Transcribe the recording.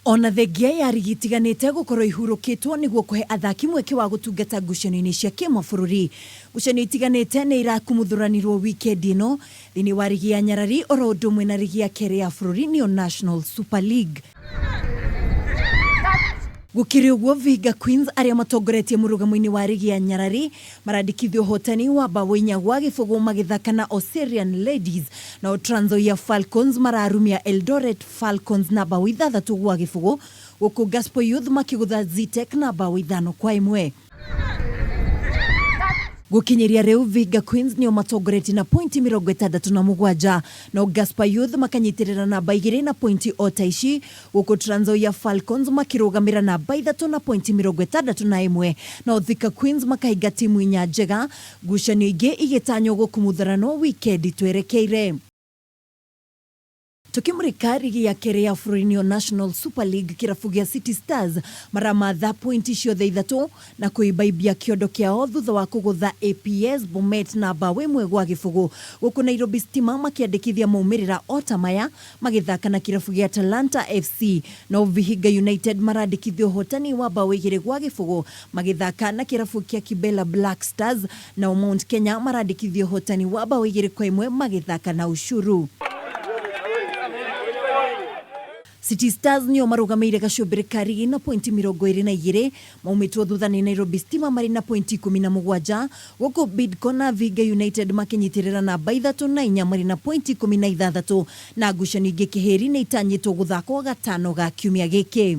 Ona thengia ya rigi itiganĩte gũkorwo ihurũkĩtwo nĩguo kũhe athaki mweke wa gũtungata ngucanio-inĩ cia kĩmabũrũri. Ngucanio itiganĩte nĩ irakumuthũranirwo wikendi ĩno thĩinĩ wa rigi ya Nyarari oro ũndũ ũmwe na rigi ya kerĩ ya bũrũri nĩyo National Super League. Gũkĩrĩ ũguo, Vihiga Queens arĩa matongoretie mũrũgamo-inĩ wa rigi ya Nyarari marandĩkithia ũhotani wa mbaũ 4-0 magĩthaka na Oserian Ladies, nao Trans Nzoia Falcons mararumia Eldoret Falcons na mbaũ 6-0, gũkũ Gaspo Youth makĩgũtha Zetech na mbaũ 5-1. Gũkinyĩria rĩu Vihiga Queens nĩo matongoretie na pointi 67, no Gaspa Youth makanyitĩrĩra namba 2 na pointi o ta ici, gũkũ Trans Nzoia Falcons makĩrũgamĩra namba 3 na pointi 61, nao Thika Queens makahinga timu inya njega, ngucanio ingĩ igĩtanywo gũkumutharanwo wikendi twerekeire. Tũkĩmũrĩka rigi ya kerĩ ya bũrũri nĩyo National Super League, kĩrabu gĩa City Stars maramatha pointi ciothe ithatũ na kũimbaimbia kĩondo kĩao thutha wa kũgũtha APS Bomet na mbaũ 1-0, gũkũ Nairobi Stima makĩandĩkithia maumĩrĩra ota maya magĩthaka na kĩrabu gĩa Talanta FC, no Vihiga United marandĩkithia ũhotani wa mbaũ 2-0 magĩthaka na kĩrabu kĩa Kibela Black Stars, nao Mount Kenya marandĩkithia ũhotani wa mbaũ 2-1 magĩthaka na Ushuru. City Stars nĩo marũgamĩire gacũmbĩrĩ ka rigi na pointi 22, maumĩtwo thutha nĩ Nairobi Stima marĩ na pointi 17, gũkũ Bidco na Vihiga United makĩnyitĩrĩra namba 3 na 4 marĩ na pointi 16, na ngucanio ingĩ kĩhĩri nĩ itanyĩtwo gũthakwo gatano ga kiumia gĩkĩ.